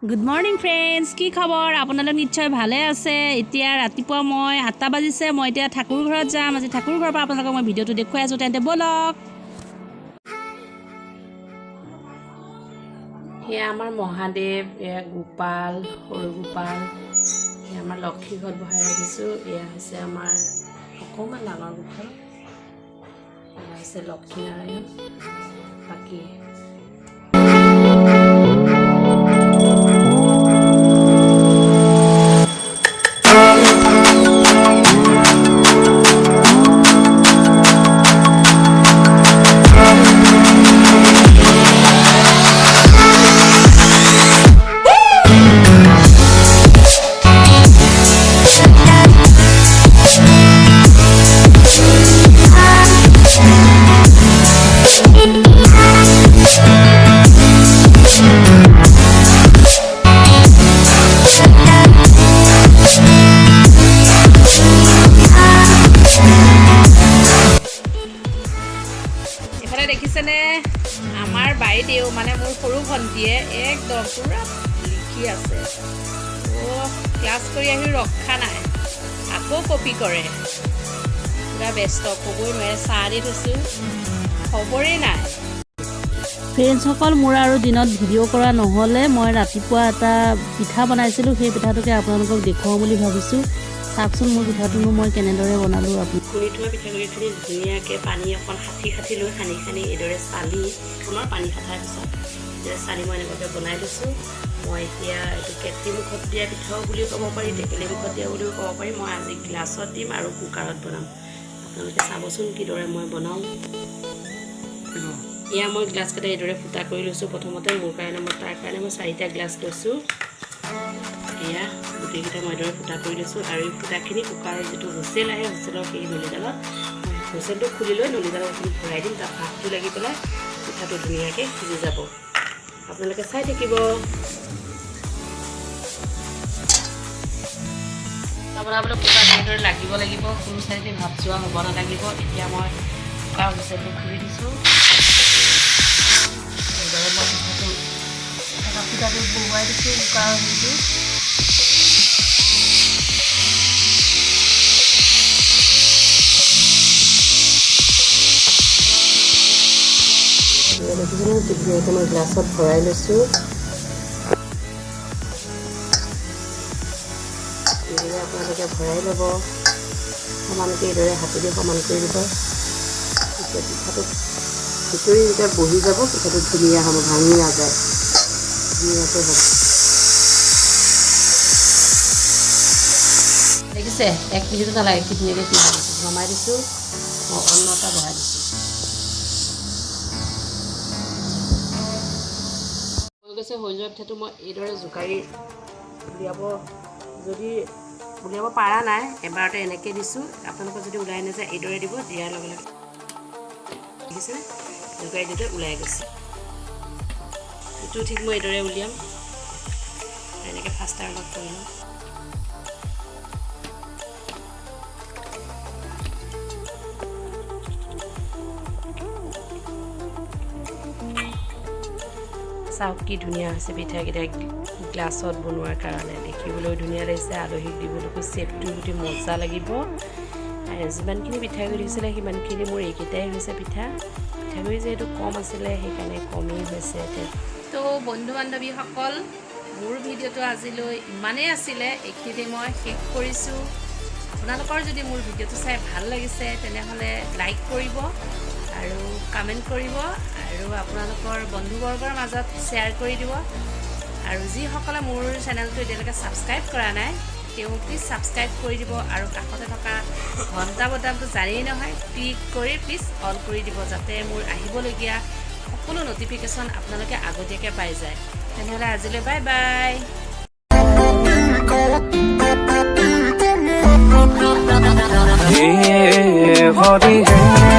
Good morning friends, কি খবৰ আপোনালোক? নিশ্চয় ভালে আছে। এতিয়া ৰাতিপুৱা মই 8টা বাজিছে। মই এতিয়া ঠাকুৰ ঘৰত যাম। আজি ঠাকুৰ ঘৰৰ পৰা আপোনালোকক মই ভিডিঅ'টো দেখুৱাই আছোঁ, তেন্তে ব'লক। এয়া আমাৰ মহাদেৱ, এয়া গোপাল, সৰু গোপাল, এয়া আমাৰ লক্ষী ঘৰত বহাই ৰাখিছোঁ। এয়া হৈছে আমাৰ অকণমান ডাঙৰ গোপাল, এয়া হৈছে লক্ষীনাৰায়ণ। বাকী এইফালে দেখিছেনে, আমাৰ বাইদেউ মানে মোৰ সৰু ভণ্টিয়ে একদম পূৰা লিখি আছে। অ' ক্লাছ কৰি আহি ৰখা নাই, আকৌ কপি কৰে, পূৰা ব্যস্ত, ক'বই নোৱাৰে। চাহ দি থৈছোঁ, খবৰেই নাই। ফ্ৰেণ্ডছসকল, মোৰ আৰু দিনত ভিডিঅ' কৰা নহ'লে। মই ৰাতিপুৱা এটা পিঠা বনাইছিলোঁ, সেই পিঠাটোকে আপোনালোকক দেখুৱাওঁ বুলি ভাবিছোঁ। চাওকচোন মোৰ পিঠাটোনো মই কেনেদৰে বনালোঁ। আপুনি খুন্দি থোৱা পিঠাগুড়িখিনি ধুনীয়াকৈ পানী অকণ সাঁঠি সাঁঠি লৈ সানি সানি এইদৰে চালি, পুনৰ পানী সাঁঠাৰ পিছত এইদৰে চালি মই এনেকুৱাকৈ বনাই লৈছোঁ। মই এতিয়া এইটো কেটলি মুখত দিয়া পিঠাও বুলিও ক'ব পাৰি, টেকেলি মুখত দিয়া বুলিও ক'ব পাৰি। মই আজি গ্লাছত দিম আৰু কুকাৰত বনাম। আপোনালোকে চাবচোন কিদৰে মই বনাওঁ। এয়া মই গ্লাছকেইটা এইদৰে ফুটা কৰি লৈছোঁ প্ৰথমতে মোৰ কাৰণে, মই তাৰ কাৰণে মই 4টা গ্লাছ লৈছোঁ। এয়া গোটেইকেইটা মই এইদৰে ফুটা কৰি লৈছোঁ আৰু এই ফুটাখিনি কুকাৰৰ যিটো হুইচেল আহে, হুইচেলৰ সেই নলীডালত, হুইচেলটো খুলি লৈ নলীডালত এইখিনি ভৰাই দিম। তাত ভাপটো লাগি পেলাই পিঠাটো ধুনীয়াকৈ সিজি যাব। আপোনালোকে চাই থাকিব। বনাবলৈ কুকাৰত এইদৰে লাগিব লাগিব, কোনো চাইডে ভাপ যোৱা হ'ব নালাগিব। এতিয়া মই কুকাৰ হুইচেলটো খুলি দিছোঁ। এইদৰে মই পিঠাটো এটা ফুটাটো বহুৱাই দিছোঁ কুকাৰৰ হেৰিটো। দেখিছেনে, ধুনীয়াকৈ মই গ্লাছত ভৰাই লৈছোঁ। এইদৰে আপোনালোকে ভৰাই ল'ব সমানকৈ, এইদৰে হাতেদি সমান কৰি দিব। তেতিয়া পিঠাটো ভিতৰি যেতিয়া বহি যাব, পিঠাটো ধুনীয়া হ'ব, ভাঙি নাযায়, ধুনীয়াকৈ হ'ব। দেখিছে, এক মিনিটো নালাগে, কি ধুনীয়াকৈ সিজি গৈছে। নমাই দিছোঁ, মই অন্য এটা বহাই দিছোঁ। হৈ গৈছে। হৈ যোৱা পিঠাটো মই এইদৰে জোকাৰি উলিয়াব, যদি উলিয়াব পৰা নাই এবাৰতে এনেকৈ দিছোঁ। আপোনালোকৰ যদি ওলাই নাযায়, এইদৰে দিব। দিয়াৰ লগে লগে দেখিছেনে, জোকাৰি দিওঁতে ওলাই গৈছে। এইটো ঠিক মই এইদৰে উলিয়াম। এনেকৈ ফাৰ্ষ্ট অলপ কৰি লওঁ। চাওক কি ধুনীয়া হৈছে পিঠাকেইটা। গ্লাছত বনোৱাৰ কাৰণে দেখিবলৈও ধুনীয়া লাগিছে, আলহীক দিবলৈকো শ্বেপটো গোটেই মজা লাগিব। আৰু যিমানখিনি পিঠাগুড়ি দিছিলে সিমানখিনি মোৰ এইকেইটাই হৈছে পিঠা। পিঠাগুড়ি যিহেতু কম আছিলে, সেইকাৰণে কমেই হৈছে। তো বন্ধু বান্ধৱীসকল, মোৰ ভিডিঅ'টো আজিলৈ ইমানেই আছিলে, এইখিনিতে মই শেষ কৰিছোঁ। আপোনালোকৰ যদি মোৰ ভিডিঅ'টো চাই ভাল লাগিছে, তেনেহ'লে লাইক কৰিব আৰু কমেণ্ট কৰিব আৰু আপোনালোকৰ বন্ধুবৰ্গৰ মাজত শ্বেয়াৰ কৰি দিব। আৰু যিসকলে মোৰ চেনেলটো এতিয়ালৈকে ছাবস্ক্ৰাইব কৰা নাই, তেওঁ প্লিজ ছাবস্ক্ৰাইব কৰি দিব আৰু কাষতে থকা ঘণ্টা বটামটো জানেই নহয়, ক্লিক কৰি প্লিজ অল কৰি দিব, যাতে মোৰ আহিবলগীয়া সকলো ন'টিফিকেশ্যন আপোনালোকে আগতীয়াকৈ পাই যায়। তেনেহ'লে আজিলৈ বাই বাই। Hey, Hare.